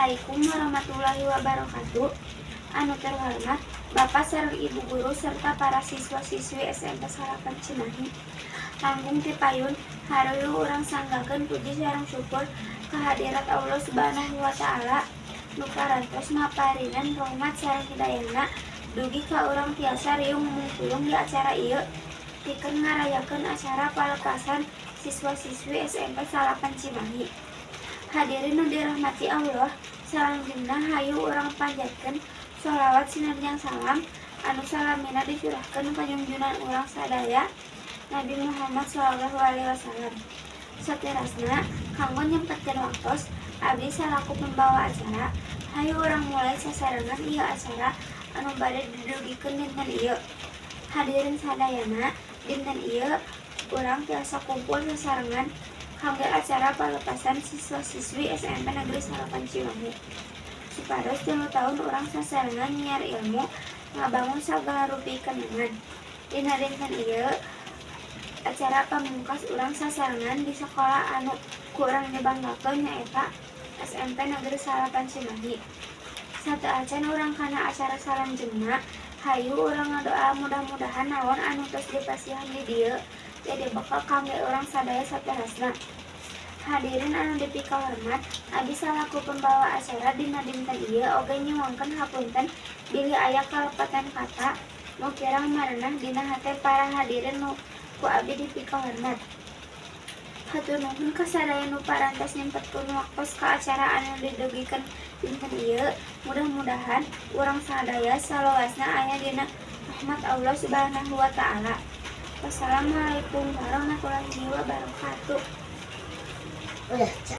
Assalamualaikum warahmatullahi wabarakatuh. Anu terhormat Bapak sareng Ibu guru serta para siswa-siswi SMP 9 Cimahi. Langkung ti payun haruyu urang sanggakeun puji sareng syukur kehadirat Allah Subhanahu wa Ta'ala nu parantos maparinan rahmat sareng hidayahna dugi ka urang tiasa riung mungpulung di acara ieu pikeun ngarayakeun acara palepasan siswa-siswi SMP 9 Cimahi. Hadirin nu dirahmati Allah, salanjutna hayu urang panjatkeun sholawat sinareng salam anu salamina dicurahkeun ka junjungan urang sadaya, Nabi Muhammad Shallallahu Alaihi Wasallam. Saterasna, kanggo nyempetkeun waktos, abdi salaku pembawa acara, hayu urang mulai sasarengan ieu acara anu bade didugikeun dinten ieu. Hadirin sadayana, dinten ieu urang tiasa kumpul sasarengan kangge acara palepasan siswa-siswi SMP Negeri 9 Cimahi. Supados 3 tahun urang sasarengan nyiar ilmu, ngabangun sagala rupi kenangan. Dina dinten ieu acara pamungkas urang sasarengan di sekolah anu ku urang dibanggakeun, nyaeta SMP Negeri 9 Cimahi. Sateuacan urang kana acara salanjeungna, hayu urang ngadoa mudah-mudahan naon anu tos dipasihan di dieu jadi bekal kangge urang sadaya saterasna. Hadirin anu dipikahormat, abdi salaku pembawa acara dina dinten ieu oge nyuhunkeun hapunten bilih aya kalepatan kata nu kirang marenah dina hate para hadirin nu ku abdi dipikahormat. Hatur nuhun ka sadaya nu parantos nyempetkeun waktos ka acara anu didugikeun dinten ieu. Mudah-mudahan urang sadaya salawasna aya dina rahmat Allah Subhanahu wa Ta'ala. Wassalamualaikum warahmatullahi wabarakatuh. Udah, Cak.